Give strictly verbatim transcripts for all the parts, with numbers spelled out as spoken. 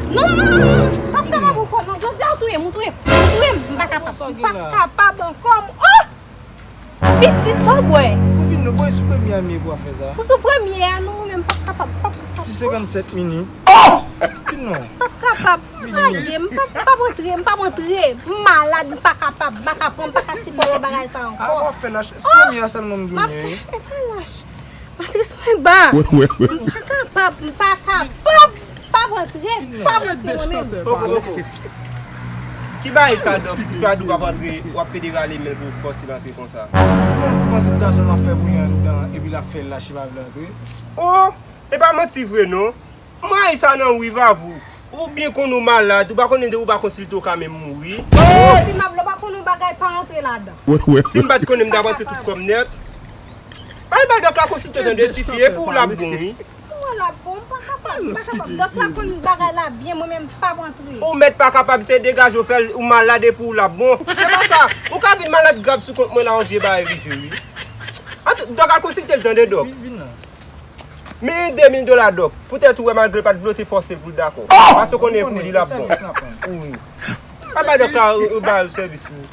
Non, non, non, non, non, m p ap kapab ankò, non. Jodi a, ou touye m, ou touye m, ou touye m, m pa kapab, m p ap kapab ankò, m, oh! Pitit, sa w bwè? Ou vin nou, bon, e sou premye a m ye pou w ap fè sa. Ou sou premye a, non, mwen menm, m p ap kapab, m p ap kapab. Ti senkannsèt minit. Oh! Vin non. M p ap kapab, lage m, m p ap, m p ap antre, m p ap antre. M malad, m pa kapab, m pa ka pran, m pa ka sipòte bagay sa ankò. A, w ap fè lach. Se premye a sèlman m di w m ye. E pa lach. Matris mwen ba. M pa kapab, m pa kapab. Pa rantre, pa rantre mwen menm. Poko, poko. Ki bagay sa, Dòk? Ti fè a di w p ap rantre, w ap pede rale men l pou w fòse l antre konsa. Yon ti konsiltasyon m ap fè pou li anndan, epi l ap fè l lach, li pa vle antre. Oh! E pa manti vre non. M rayi sa nan ou wi, Vavou. Ou byen konn ou malad, ou pa konnen depi ou pa konsilte ou ka menm mouri. Ti mab, lè w pa konn yon bagay, pa rantre ladan. Si m pa t konnen, m t ap rantre tout kò m nèt. Al bay dòk la konsilte tande, tifi, e pou ou l ap bon wi. Pou ou l ap bon, m pa kapab, m pa kapab. Dòk la konn bagay la byen, mwen menm m p ap rantre. Ou mèt pa kapab, se degaje w fè l, ou malad e pou ou l ap bon. Se pa sa, ou ka vin malad grav sou kont mwen la, yon vye bagay rive wi. An tou, dòk al konsilte l tande, dòk. Men de mil dola dòk. Poutèt ou wè malgre l pa t vle w te fòse l pou l dakò. Paske w konnen e pou li l ap bon. Wi. Al bay dòk la, ou ba yo sèvis wi.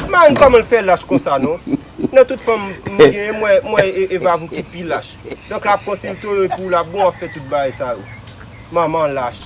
M pa konn kòman l fè lach konsa non. Nan tout fanm m genyen, m wè, m wè e, e Vavou ki pi lach. Donk l ap konsilte w e pou l ap bon, w ap fè tout bagay sa yo. Manman lach.